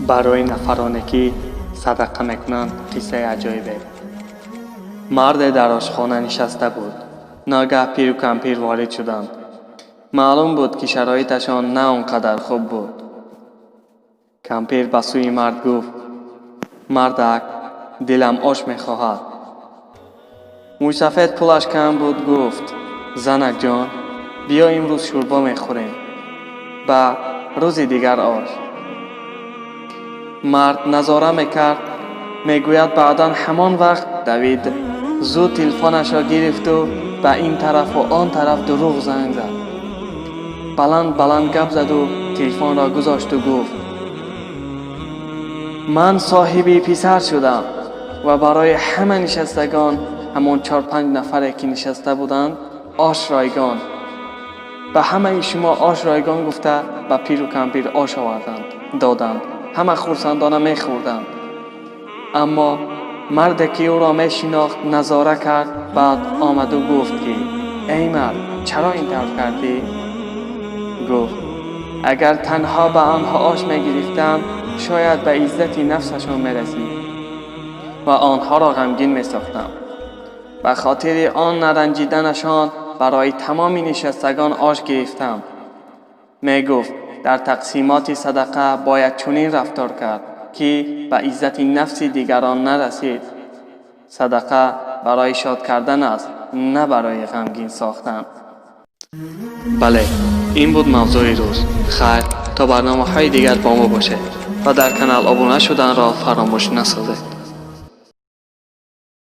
Барои нафароне, ки садақа мекунанд, қиссаи аҷоибе. Марде дар ошхона нишаста буд. Ногаҳ пиру кампир ворид шуданд. Маълум буд, ки шароиташон на он қадар хуб буд. Кампир ба сӯи мард гуфт: «Мардак, дилам ош мехоҳад». Мӯйсафед пулаш кам буд, гуфт: «Занакҷон, биё, имрӯз шӯрбо мехӯрем, ба рӯзи дигар ош». Мард назора мекард. Мегӯяд, баъдан ҳамон вақт давид, зуд телефонашро гирифту ба ин тарафу он тараф дурӯғ занг зад, баланд баланд гап заду телефонро гузошту гуфт: «Ман соҳиби писар шудам». Ва барои ҳама нишастагон, ҳамон чор-панҷ нафаре, ки нишаста буданд, ош ройгон, ба ҳамаи шумо ош ройгон гуфта, ба пиру кампир ош оварданд, доданд. Ҳама хурсандона мехӯрданд. Аммо марде, ки ӯро мешинохт, назора кард. Баъд омаду гуфт, ки: «Эй мард, чаро ин тавр кардӣ?» Гуфт: «Агар танҳо ба онҳо ош мегирифтам, шояд ба иззати нафсашон мерасид ва онҳоро ғамгин месохтам. Ба хотири он наранҷиданашон барои тамоми нишастагон ош гирифтам». Мегуфт, дар тақсимоти садақа бояд чунин рафтор кард, ки ба иззати нафси дигарон нарасид. Садақа барои шод кардан аст, на барои ғамгин сохтан. Бале, ин буд мавзӯи рӯз. Хайр, то барномаҳои дигар бо мо бошед ва дар канал обуна шуданро фаромӯш насозед.